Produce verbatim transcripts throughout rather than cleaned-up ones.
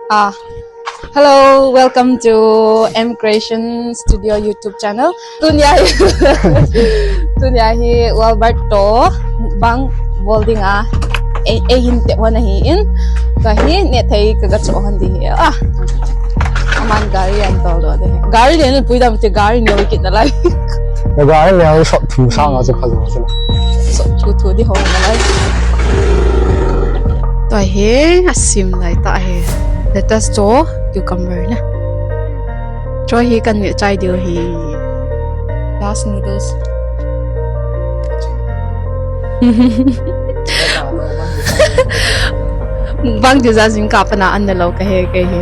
Ah, hello, welcome to M Creation Studio YouTube channel. Tunia hi, tunia hi Walbert to mukbang bol ding a, ei, ei hin te hon ahi in, kahi neh thei kaga cho hon ding ahi. Ah, aman gari ahin tol doh ding. Gari le nu pui dam te gari ne kit nalai. Gari le sot thu sang a chu pha jo chu. Sot thu thu ding ho nalai. Tua hi, asim lai ta hi. Lettuce cho, cucumber na. Cho hi kaneh chai diu hi. Glass noodles. Mukbang chu jajing kah pana an nalou kahe kei hi.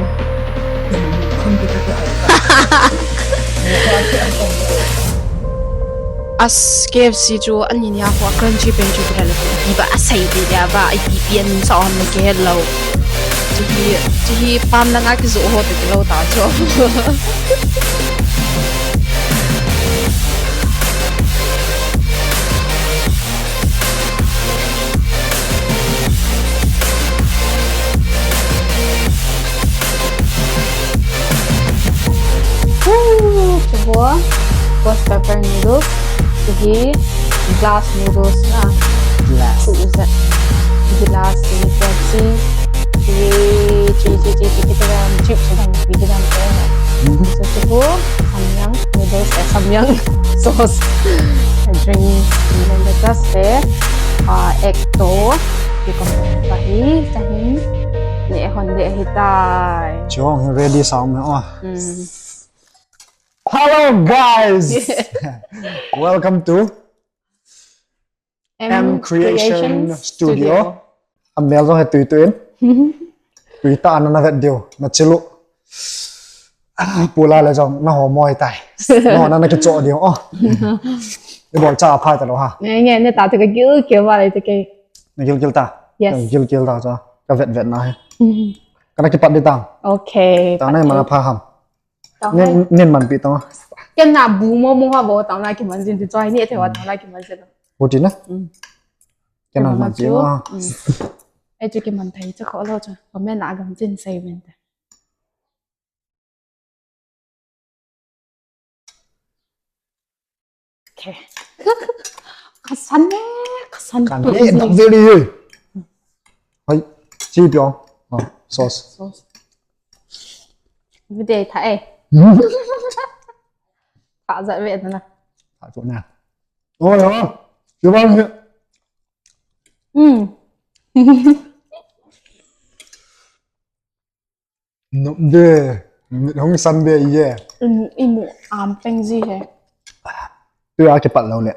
As K F C chu ani nia ho crunchy pen chu kila le ipi ba asei te dia ba ipi pi an sa om le ke hello. Chu hi, chu hi pam langa kijo ho te kilou ta chu. Chu ghost pepper noodles, chu hi glass noodles na. Glass. Chu usa. Glass, chu Pepsi. Chu, chu, chu, chu, chu, kita dam, chips dam, kita dam, eh. Mhm. So, chu, samyang noodles, eh, samyang sauce. Drink, and then the glass, eh, uh, egg to, cucumber, tahi, tahi. Neh hon ding ahitai. Chong, ready sao me, oh. Mm. Hello, guys! Welcome to M Creation Studio. Amel jong hi tui tui in. Tui ta ana na vet diu, na chilu. Ah, pula le jong na ho moi tai. No, na na kicho diu. Oh. Ibol cha phai ta lou ha. Nge, nge, ne ta te ka gil ke va le te ke. Na gil gil ta. Yes. Ka gil gil ta cha. Ka vet vet na hi. Kana kipat di tang. Okay. Ta na pat mana di. Pha ham. Tao nin, hai. Nin man pi tao. Ken na bu mo mo ha bo tao na kiman jin ti choi ni the wa tao na kiman jin. Bu ti na? Mm. Ken na man pi ma. Mm. Ai chu kiman thei chu kho lo chu. Comment na gam jin sei ven te. Okay. Kasan ne, kasan. Kan tu ne, ni. Dam ve li. Hai, chi piong. Ah, sauce. Sauce. Video tha e. Hmm. Tha ja ve na. Tha chu na. Oh, ya. Chi bang he. Hmm. Nom de, mit hung san de ye. Imu, imu am peng ji he. Tu ya kipat lou le.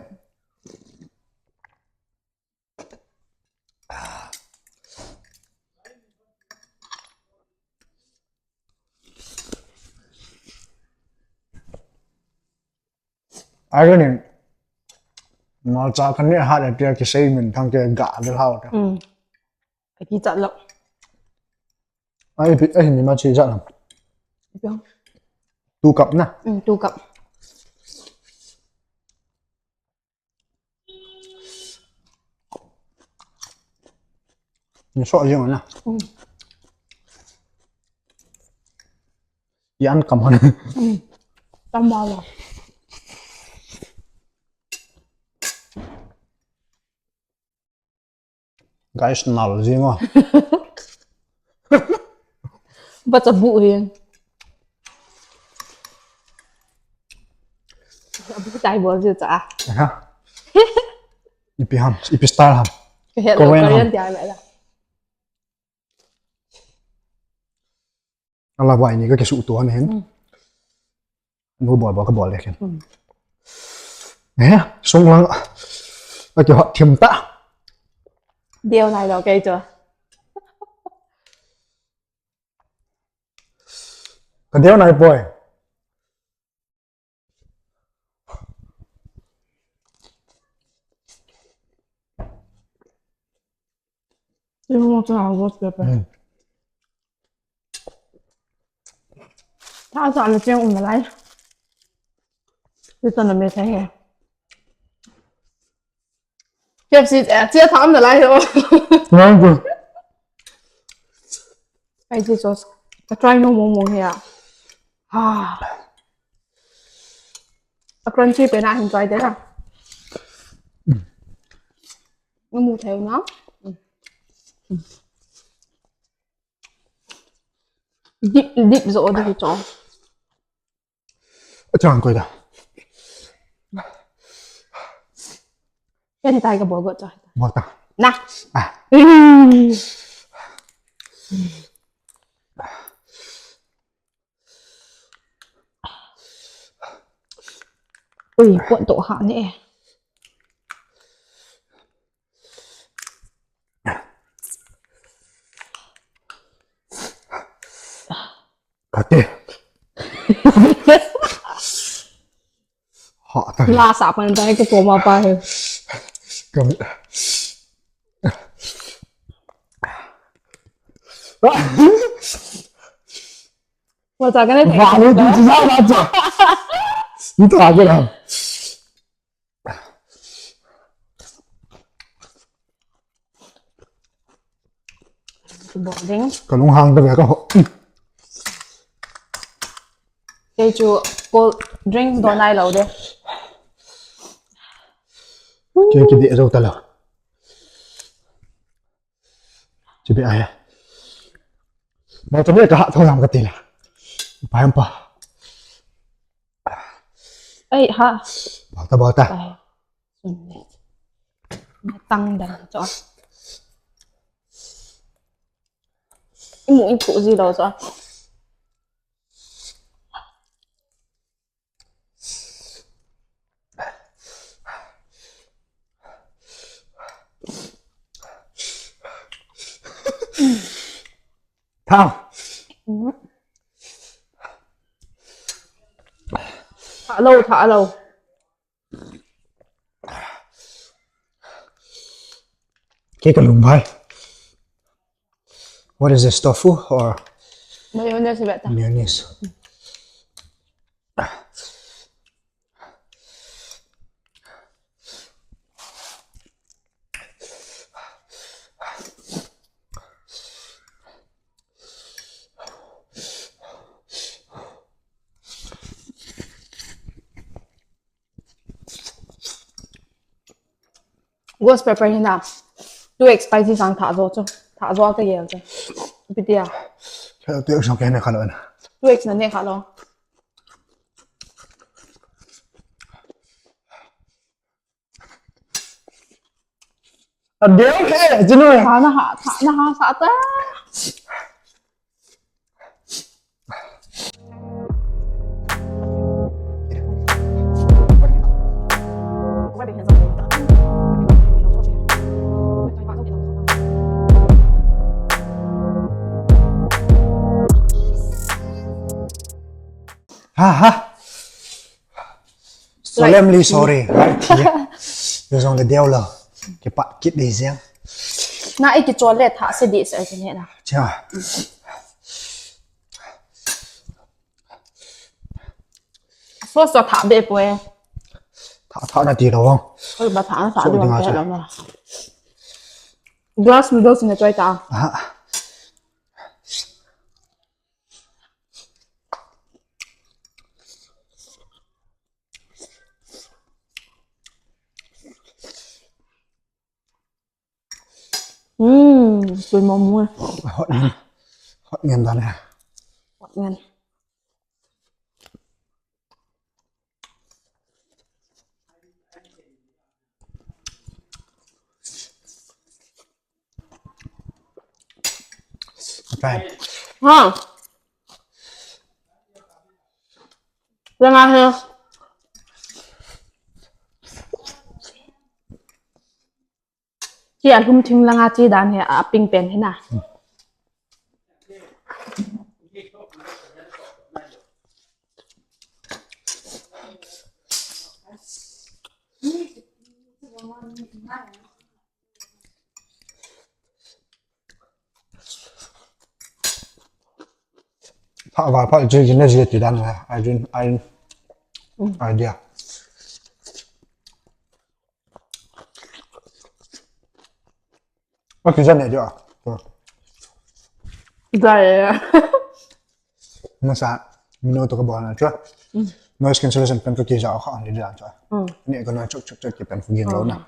Ai ka nin, ngal cha kan ni hat a tia kisei min thang ke ga de hau ta. Mm. Ka kichat lou. Ai pi, ai ni ma chi cha lam. Ipi hang? Two cup na. Mm, two cup. Ni so jing na. Mm. Yan kam han. Mm. Tam ma la. Guys, nal jing a. Ba cha bu hin. Abu tai bol ji cha. Ha. Ipi ham, ipi style ham. Ka het lo, Korean ham. Korean dia la la. Ala vai ni ka kisu tu han hin. Mm. Nu bol bol ka bol le khen. Mm. Eh, sung lang. Ka ki hot thim ta. Deu nai lo kei chu. Ka deu nai poi. Imo cha ghost pepper. Mm. Tha sa le cheng um lai. Ti ta na me thai he. K F C, eh, chia tham na lai ho. Ngai ku. Spicy sauce. Ka try nom mong mong hi a. Ha. A crunchy pen a hin try te na. Nom mu thei na. Dip, dip zo de hi cho. Achang koi da. Ken tai ka bol go cho. Bol ta. Na. Ah. Hmm. Ui, puat toh ha ne. Kati. Ha, ta. La sa pan ta ke ko ma pa he. Kam. Wa ta ka ne. Wa, ni tu sa na cha. Ni ta ke na. Bol ding. Ka lunghang ta ve ka ho. Kei chu cold drinks do nai lo de. Kei kidih jou ta lo. Chibi ai. Ba to ne ka ha tho lam ka ti la. Pa em pa. Ai ha. Ba ta ba ta. Ai. Sun ne. Na tang dan cho. Imu ipu ji lo cho. Thao. Thalo, thalo. Kei ka lung bhai. What is this, tofu or mayonnaise beta? Mayonnaise. Ghost pepper hi na. Two X spicy sang tha jo chu. Tha jo ta gel chu. Ipi tia. Two X sang ke na kha lo na. Two X na ne kha lo. A deu he, jinu. Tha na ha, tha na ha sa ta. Ha ha. Solemnly sorry, right here. Yo jong le deu lo. Kipa kit dei jeng. Na i kichol le tha se dei se ne na. Cha. So so tha be poi. Tha tha na ti lo. Oi ba tha na tha so dei ding a te cha. Lo na. Glass noodles ne choi ta. Aha. Hmm, tui mong mong. Hot ngen. Hot ngen dan he. Hot ngen. Atai. Ha. Langa he. Chi alhum thim langa chi dan he a pink pen he na. Pha va pha ji ji na ji ti dan na. I didn't, I, mm, idea. Ơ, kì dân này chưa? Dai. Masa, mino to ka bol na chu. Mm. Noise cancellation pen ko kija kha ni da chu. Mm. Ni ko na chok chok chok ki pen ko gin lo na. Mm.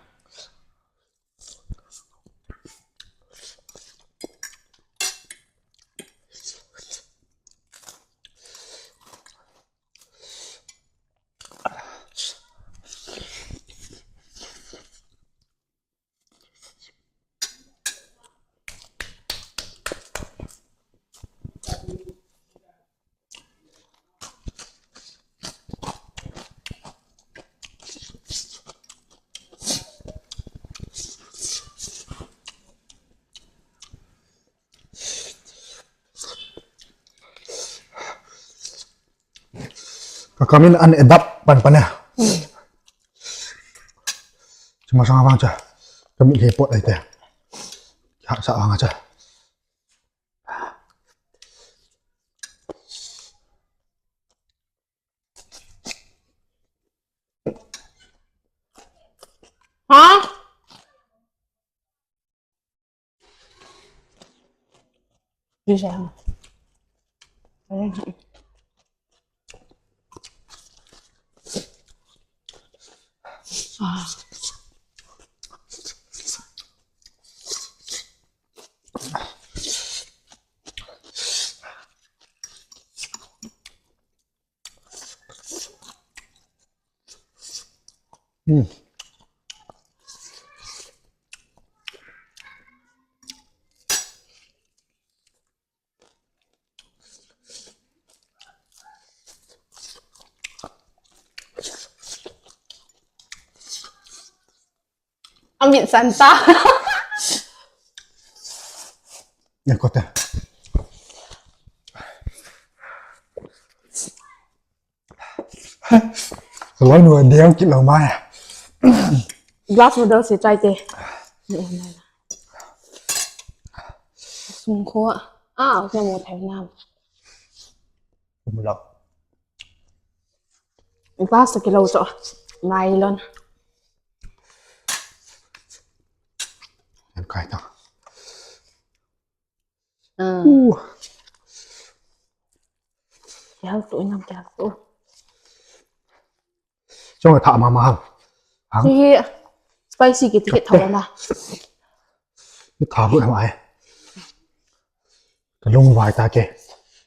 Ka kamin an edap pan pan e. Chuma sang vang cha. Kami le pot ai te. Ha sa vang cha. Ha? Amit santa. Nang kote. Loi nu deu kit lo mai. Glass noodle se chai te. Sung kho. Ah, okay, mo thai na. Mo lo. Glass kilo cho. Nylon. Em kai ta. Kihal tu inam kihal tu. Chong tha mama. Hang. Hi spicy kiti kit thaw na. Ni tha bu mai. Ka lung vai ta ke.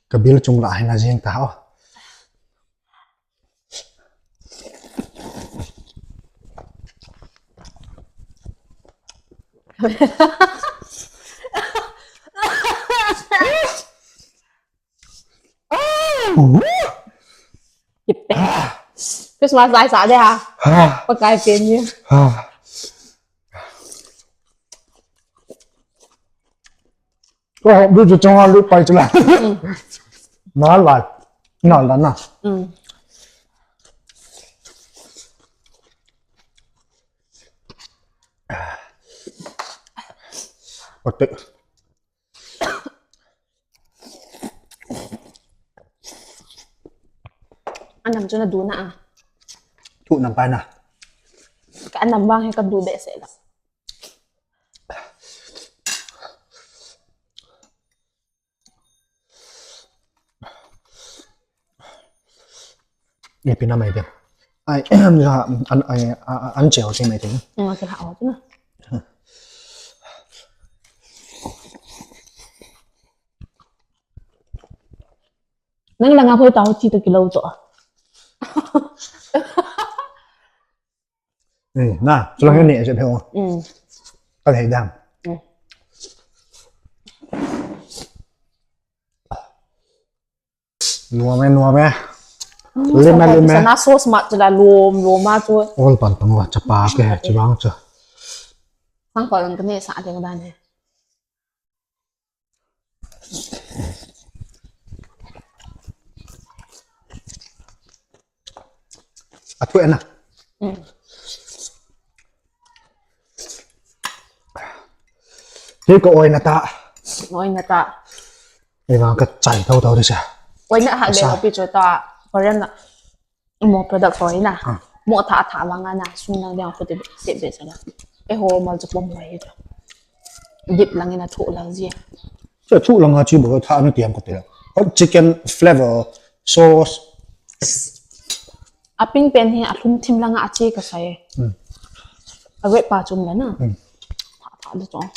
Ka bil chung la hin a jing ta ho. Christmas lai sa de ha. Pakai pen ni. Ko ho bu chu chong a lu pai chu la. Na lai. Na la na. Ote. Anam chu na du na a. Thu nam pai na. Ka anam vang hi ka du be se la. Ipi na mai ding. Ai, ja, an, ai, a, a, an cheo si mai ding. Nga kila o tu na. Nang langa phoi tao chi to kilo cho. Eh, na, chulang ni je pheo. Mm. Ka le dang. Mm. Nuam e, nuam e. Lima, lima. Sana sauce ma chula lom, lom ma chu. Ol pan tang wa chapa ke, chibang chu. Sang ko lang kane sa ding dan he. A thu e na. Mm. Hi ko oi na ta. Oi na ta. Ei vang ka chai tau tau de sa. Oi na ha le pi cho ta. Korean na. Mo product ko ina. Mo tha tha vang ana sung lang dang ko te se be sa la. E ho mal chu pom lai ta. Dip lang ina thu lang ji. Chu thu lang a chi bo tha na tiam ko te la. Hot chicken flavor sauce. A pink pen hi a lhum thim langa a chi ka sai. Hmm. A red pa chum le na. Hmm. Pha, pha, de chong.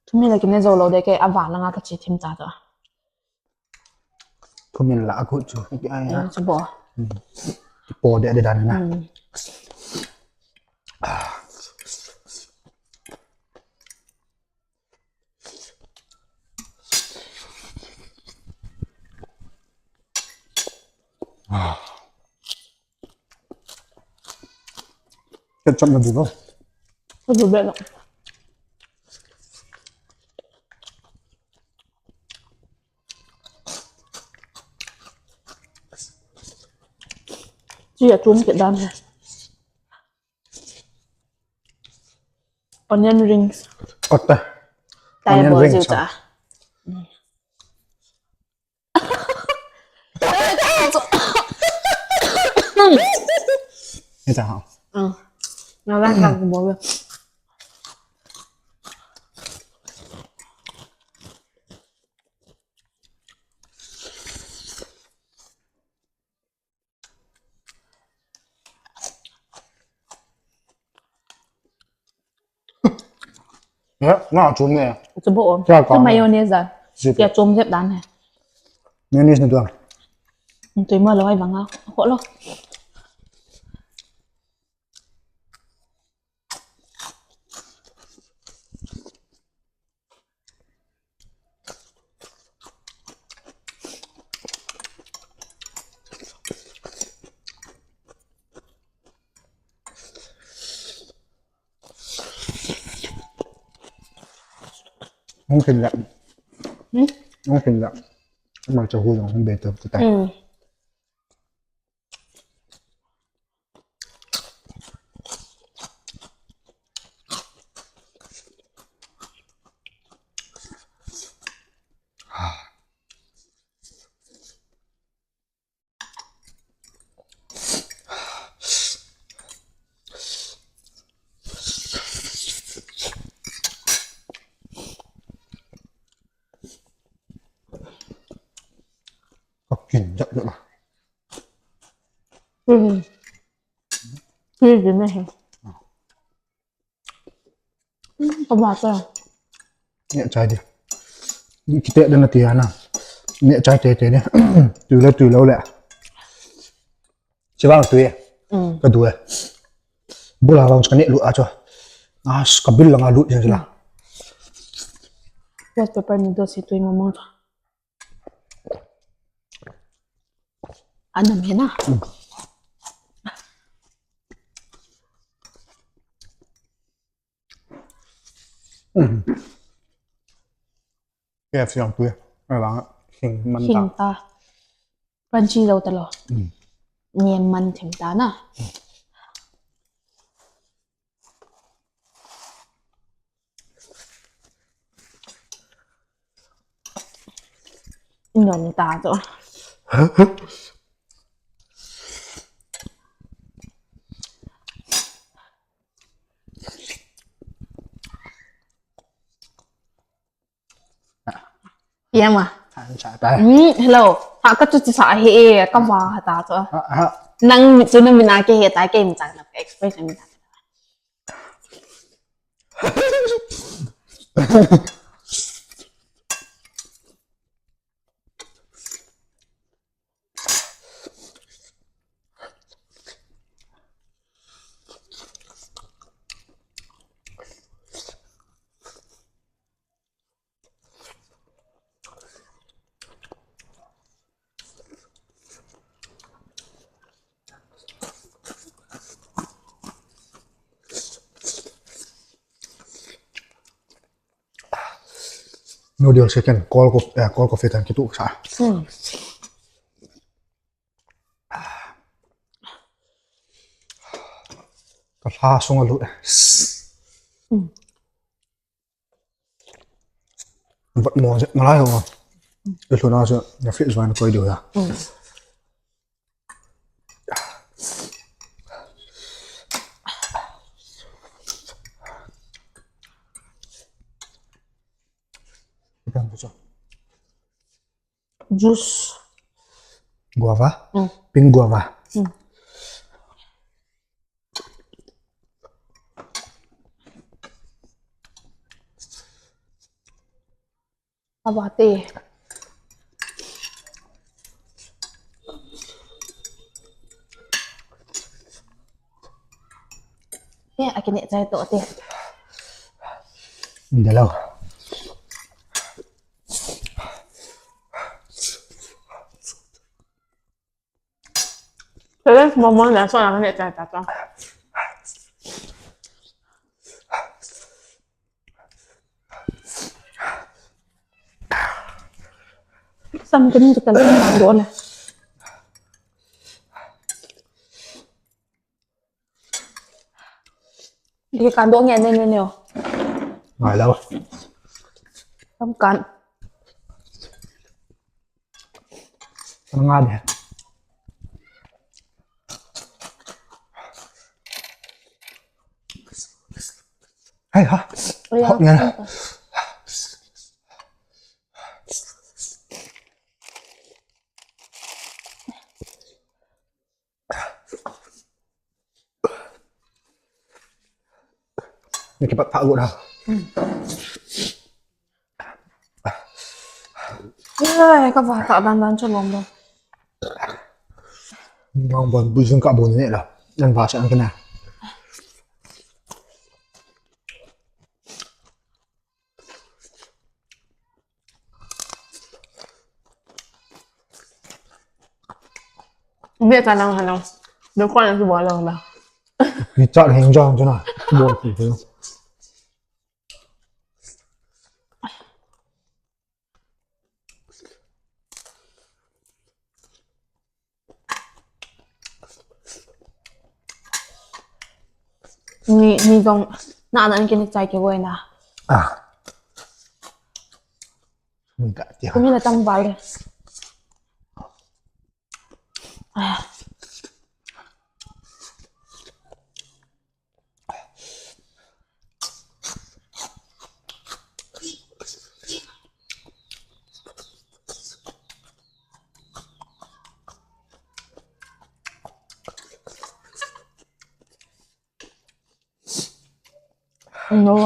Tumi la kine zo lo de ke a van langa ka chi thim ta ta. Kumin la a kut chu. Ai, ai, ai. Chu bo. Hmm. Po de de dan na. Hmm. Ah. Ketchup na dilo. Ko dilo. Chi a chum ke dan he. Onion rings. Otta. Onion rings. Ita ha. Ah. Na la ka bo. Ya, na chum ne. Chu bo. Chu mayonnaise a. Ya chum jep dan he. Mayonnaise na tu. Tu ma lo ai banga. Ko lo. Hung khin le. Hmm? Hung khin le. Ama cha hu jong hung be to ta. Hmm. Ka kin jap jap a. Hmm. Hmm, din na he. Hmm, ka ba ta. Neh chai di. Kiti dan na ti ana. Neh chai tete di. Tui le tui lo le. Chi vang tui. Hmm. Ka du e. Bula vang ka neh lut a chu. As ka bil langa lut jeng la. Red pepper noodles hi tui mama chu. Anam he na. Mm. Mm. K F C ang tui. Ai vang hing man ta. Hing ta. Crunchy lo ta lo. Mm. Niam man thim ta na. Nom ta chu. Yama. An cha ta. Hmm, hello. Ha, ka chu chi sa hi e, ka va ha ta chu. Ha, ha. Nang mi chu na mi na ke he ta ke mi cha na expression mi ta. Noodle second, cold cof-, eh, cold coffee tan kitu sa. Hmm. Ka hla sunga lut. Hmm. Vat mo se, malai ho. Isu na se, na fridge van koi diu ya. Hmm. Juice. Guava? Mm. Pink guava. Mm. Abate. Te, akineh chai to te. Delo. Tele momo na so na ne ta ta ta. Sam kin ka tele na do na. Di kan do nge ne ne ne. Ngai lo. Sam kan. Ngai de. Hai ha. Hop nge. Ni kipat pa gu da. Ai, ka va ta dan dan cho lom lom. Nang bon bu jing ka bon ne la. Nang ba sa ang kana. Bia ta lang ha lang. Dou kwan su bo lang ba. Ni cha heng jang jana. Bo ti ti. Ni, ni jong na na kin chai ke woi na. Ah. Ni ka tia. Kumi na tang bal. Ah. No.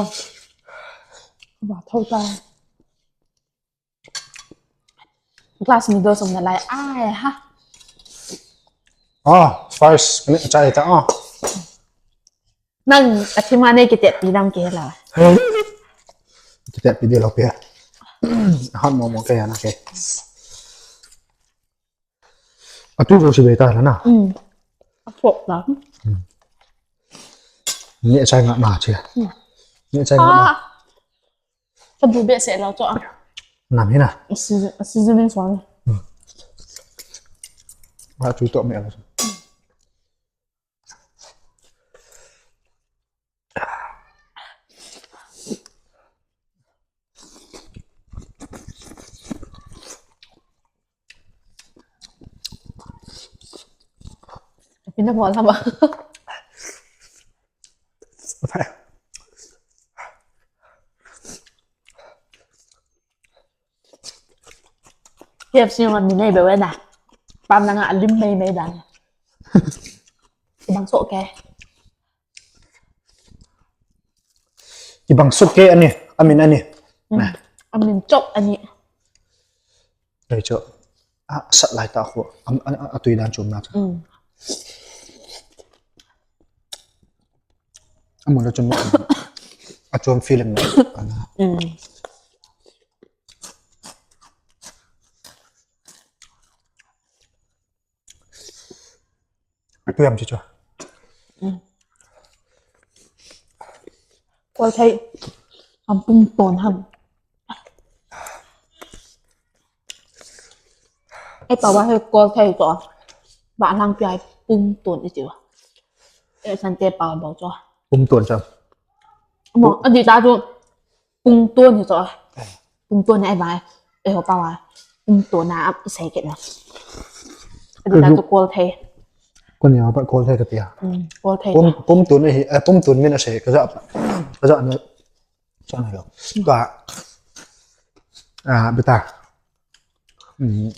Ba thau ta. Glass mi do som na lai ai ha. Ah, first, kani chai ta ah. Nang athima ne kite pi dam ke la. Kite pi di lo pe. Han mo mo ke ya na ke. Atu ro si be ta la na. Mm. A pok na. Ni chai nga na che. Ni chai nga na. Ka bu behseh lou chu a. Nam hi na. A season, a seasoning suang. Hmm. Ba chu to me a. Pina mo la ba. K F C ngon ni nei be wena. Pam na nga lim mei mei dan. Bang so ke. Kibang suk ke ani, amin ani. Hmm. Na. Amin chop ani. Dei chu. A sat lai ta khu. Am, a, a, a tui dan chom na chu. Hmm. Amun la chom. A chom feeling na. Hmm. Atu yam chu chu. Kol thei. Am pung ton ham. Ei pa wa he kol thei to. Ba lang pi ai pung ton i chu. Ei san te pa ba chu. Pung ton chu. Mo, a di ta chu. Pung ton hi chu. Pung ton hi ai ba. Ei ho pa wa. Pung ton na ap sei ke na. A di ta chu kol thei. Kon ya ba kol thei ka tia. Mm, kol thei. Pung, pung ton hi, eh, pung ton min a sei ka ja. Ka ja na. Sa na lo. Ka. Ah, beta. Hmm.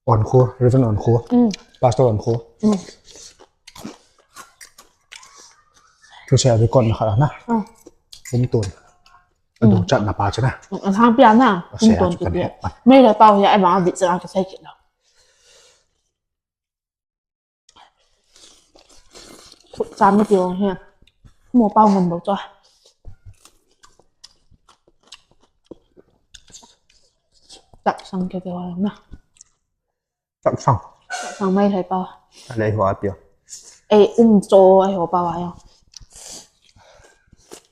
Onkho, Reverend Onkho. Hmm. Pastor Onkho. Hmm. Thusei a record na khat na. Hmm. Umtun. Adu chat na pa chu na. Hmm, hang pia na. Umtun chu kan he. Meilhei pau hi a ma bi cha ka sai ki na. Cham na ti ong hi. Mo pau ngan bo cho. Chak sang ke te wa na. Chak sang. Chak sang meilhei pau. Lei ho a pia. Ei, um cho ei ho pau a yo.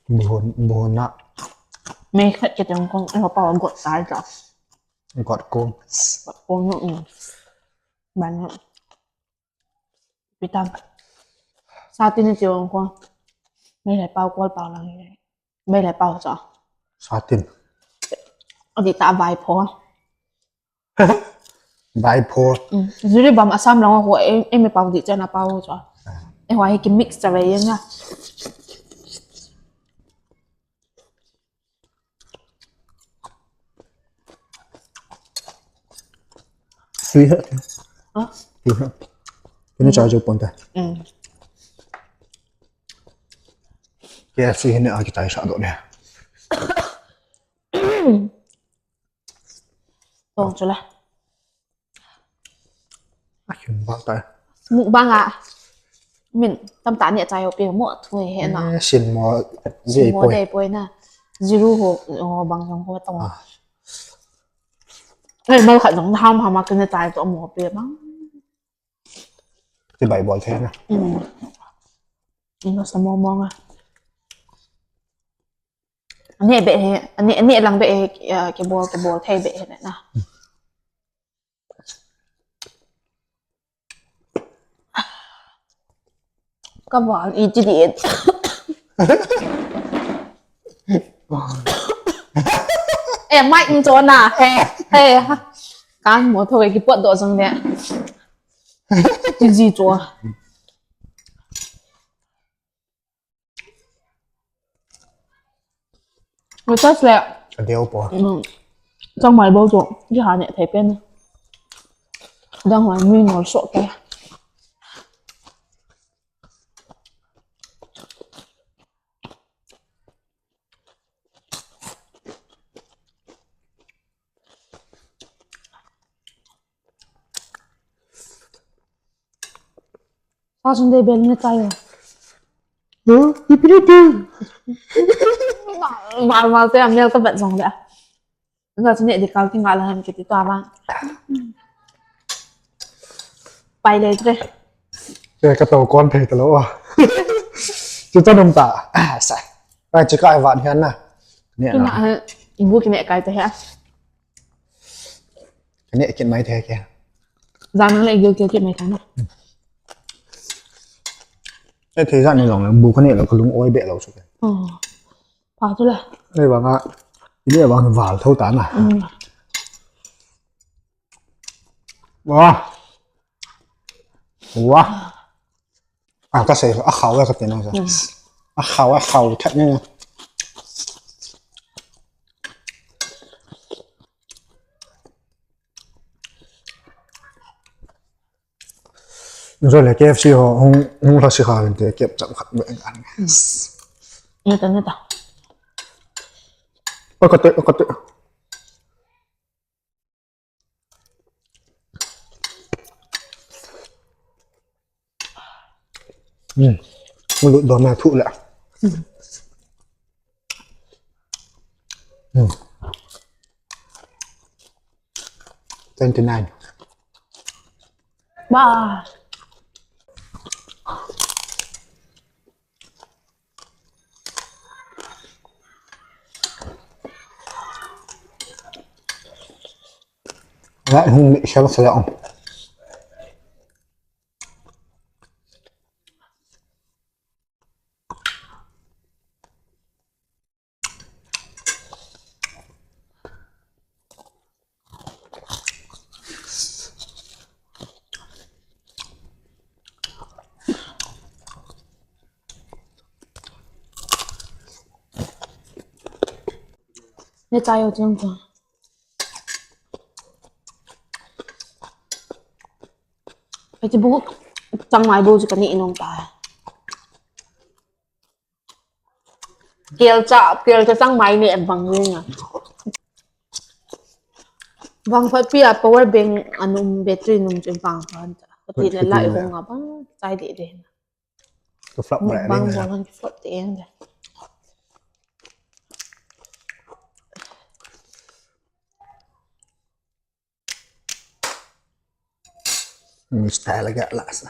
Buhon, buhon na. Mei khat ke te ong kong ei ho pau got tai cho. Got kong. Got kong no. Ban no. Pitam. Satin ni tiong ko. Meilhei pau kol pau lang ye. Meilhei pau cha. Satin. Adi ta vai pho. Vai pho. Mm. Jiribam Assam lang ho e, e me pau di cha na pau cha. E ho hi ki mix cha ve ye na. Sweet. Hah? Sweet. Kini chai jo pon ta. Mm. K F C hini a kichai sa do ne. Tong chula. A khum bang tai. Mukbang a. Min, tamtah neh chai u pi mo thu he na. Eh, sin mo, sin mo poi. Dei poi na. Jiru ho, ho bang jong ho tong. Ah. Eh, mal khat jong ham ham a kene chai to mo pi bang. Ti bai bol the na. Mm. Ino sa mo mo nga. Ane be he, ane, ane lang be he, eh, ke bol, ke bol the be he na. Ka val i ti di. Eh, mai in cho na. Eh, kan mo tho ki pot do jong ne. Ti ji cho. Lotus le. Adeu po. Mm. Chang mai bou chu. Ji ha ne thei pen. Dang hoi mi ngol so ke. Sa Sunday bel ne chai. Huh? Ipiri tu. Mal mal te amel ka bat jong le. Nga chu ne di kal ti nga la ham kiti ta ba. Pai le tre. Ke ka to kon thei ta lo a. Chu ta nom ta. Ah, sa. Pai chu kai van hian na. Ne na. Kina, eh, bu kine kai te he. Kine kin mai the ke. Jang nang le gil ke kin mai tha na. Eh, thei jat ni jong le bu kine lo ka lung oi be lo chu ke. Oh. Pa tu la. Ei vang a. Ile vang val tho ta na. Mm. Wa. Wa. A ka sei a khau a ka te na. Mm. A khau a khau that ni. Rồi là K F C ho hung, hung la si kha te kep cham khat be ngan. Neta, neta. Oi, ka te, oi, ka te. Hmm. Mu lut do ma thu le. Hmm. Twenty nine. Wow. Ngai hung mi sel sel ong. Ne chai yo chang chang. Hiche bu changmai bu chu kaneh nom tai. Kelcha, kelcha changmai neh bang jeng a. Vangphatpi a power bank anum, battery num chu vangphat. Kati le lai hung a bang chai deh deh. Ka flop mo le bang ring bang na. Hung flop te en de. Ni style ga la sa.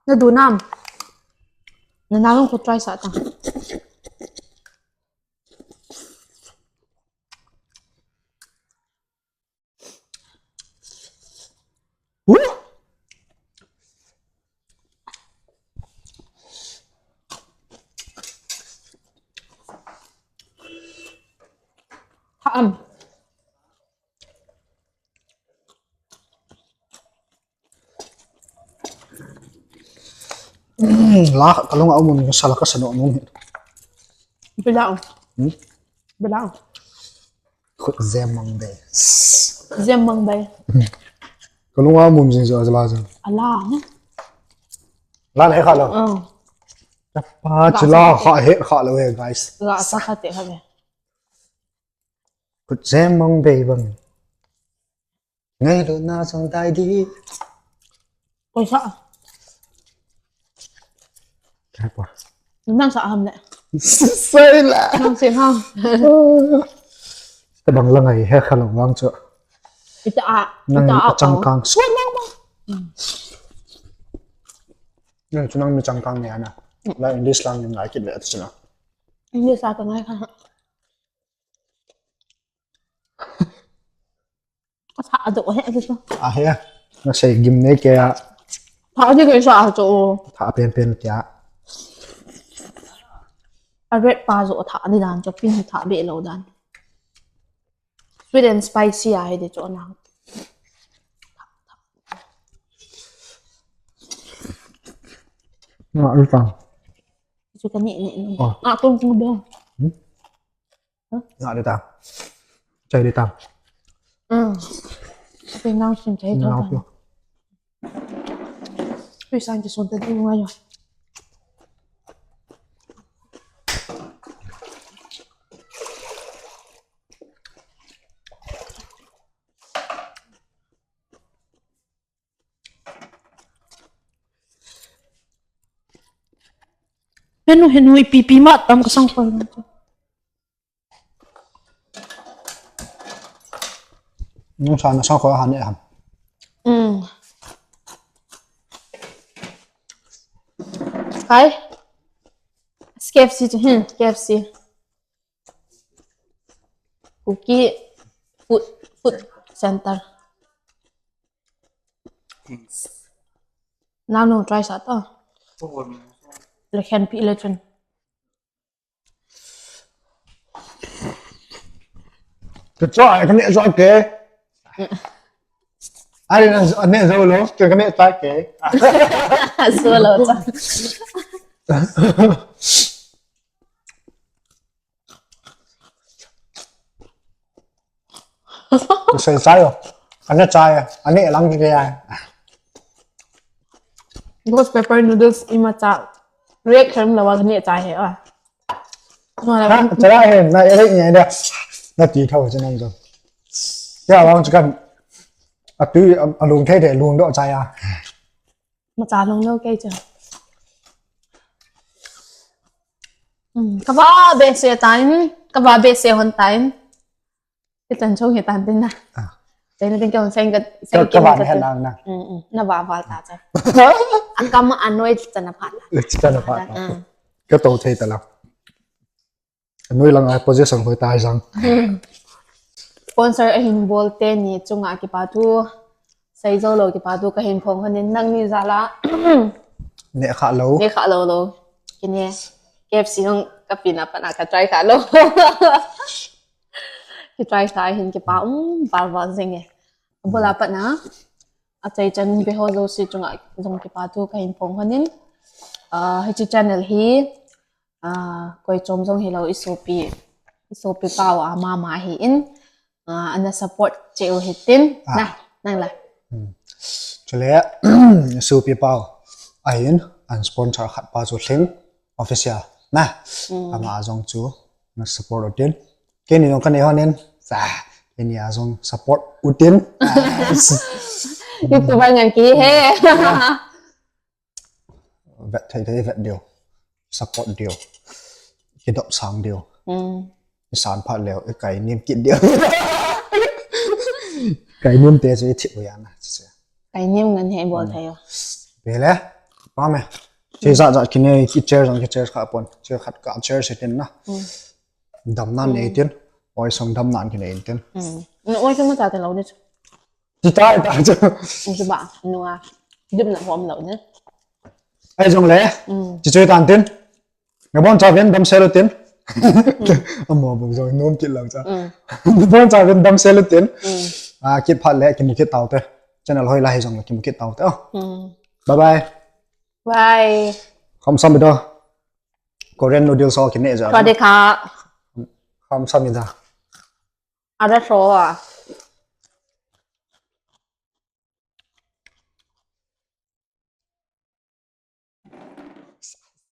Na du nam. Na na ko try sa ta. Ha'am. La, ka lunga um, ka sala ka sano nung. Bilang. Hmm? Bilang. Khut jem mang bei. Jem mang bei. Ka lunga um jing jo la jing. Ala. La ne kha lo. Oh. Pa chila kha he kha lo he, guys. La sa kha te kha be. Khut jem mang bei bang. Ngailut na song tai di. Koi sa. Kapa. Nang sa ham le. Sai la. Nang se ham. Tabang la ngai he kha lo vang chu. Ita a. Nang ita a changkang. Suan lang ma. Nang chu nang mi changkang ne ana. La English lang ngai kit le chu na. English a ka ngai kha. Sa a do he a do. A he. Na sei gim ne ke a. Tha di ke sa a cho. Tha pen pen ke a. A red pa jo tha di dan cho pin tha be lo dan. Sweet and spicy a he de cho na. Na ri ta. Chu ka ni ni. Oh. A kong kong do. Hmm? Nga dita. Chai dita. Mm. Ate nang sin chai nang tho. Pi san ki son ta di nga yo. Henu henu ipi pi ma tam ka sang khoi. Nung sa na sang khoi han e ham. Mm. Kai. K F C chu hin, K F C. Kuki food, food center. Nang nung try sa to. Le khen pi le chun. Ka cho ai ka ne cho ke. Ai na ne zo lo, ka ne ta ke. Zo lo cha. Sei chai o. Ane chai, ane lang ke ai. Ghost pepper noodles ima cha. Reaction la wa ne chai he a. Ha, chara he, na e ni da. Na ti thau che nang jo. Ya wang chakan. A tu a lung thei de lung do chai a. Macha lung lo kei chu. Hmm, ka va be se time, ka va be se hon time. Ke chan chong he tan tin na. Ah. Te na tin ke hon sen ka, sen ka, ke ka va na he lang na. Hmm, hmm. Na va va ta cha. A kam a noi cha na phat la. Cha na phat la. Hmm. Ka to thei ta la. Anoi lang a position hoi tai jang. Sponsor ahin bol teni chunga kipa thu. Sei jou lou kipa thu kahin phong hon in nangni jal a. Ne kha lou. Ne kha lou lou. Kine K F C hung kapina pat na ka try kha lou. Ki try kha hin kipa um val val jing e. Bula pat na. Achaichan beho jouse chunga jong kipa thu kahin phong hon in. Ah, hiche channel hi Ah, koi chom jong hilou i sopi, i sopi pau a mama hi in, ah, ana support cheh u hitin, ah, na, nang la. Hmm. Chule, Supi Pau. Ahin, an sponsor khat pa chu Thing Official. Na, ama jong chu, na support utin. Kei ni jong ka nei honin. Sa, kei ni a jong support utin. YouTuber ngan ki he. Vet thei thei vet diu. Support diu. Kidop sang diu. Isan phat leu, ikai nim kit diu. Kai nim te chu ithi u ya na. Kai nim ngan he bol thei o. Bele, pa me. Che za za kine ki chair jong ki chair kha pon. Che khat ka chair se tin na. Dam nan nei tin. Oi song dam nan kine in tin. Oi chu ma ta te lo ni chu. Ti ta ta chu. Ni chu ba, nu a. Dum na hom lo ni. Ai jong le. Chi chui tan tin. Nga bon cha ven dam sel tin. Amo bu jong nom kit lang cha. Nga bon cha ven dam sel tin. A kit phat le kimu kit tau te. Channel hoi la hi jong le kimu kit tau te. Bye bye. Bye. Kham sam do. Korean noodles ho kine ja. สวัสดีค่ะ Kham sam da. Ada so a.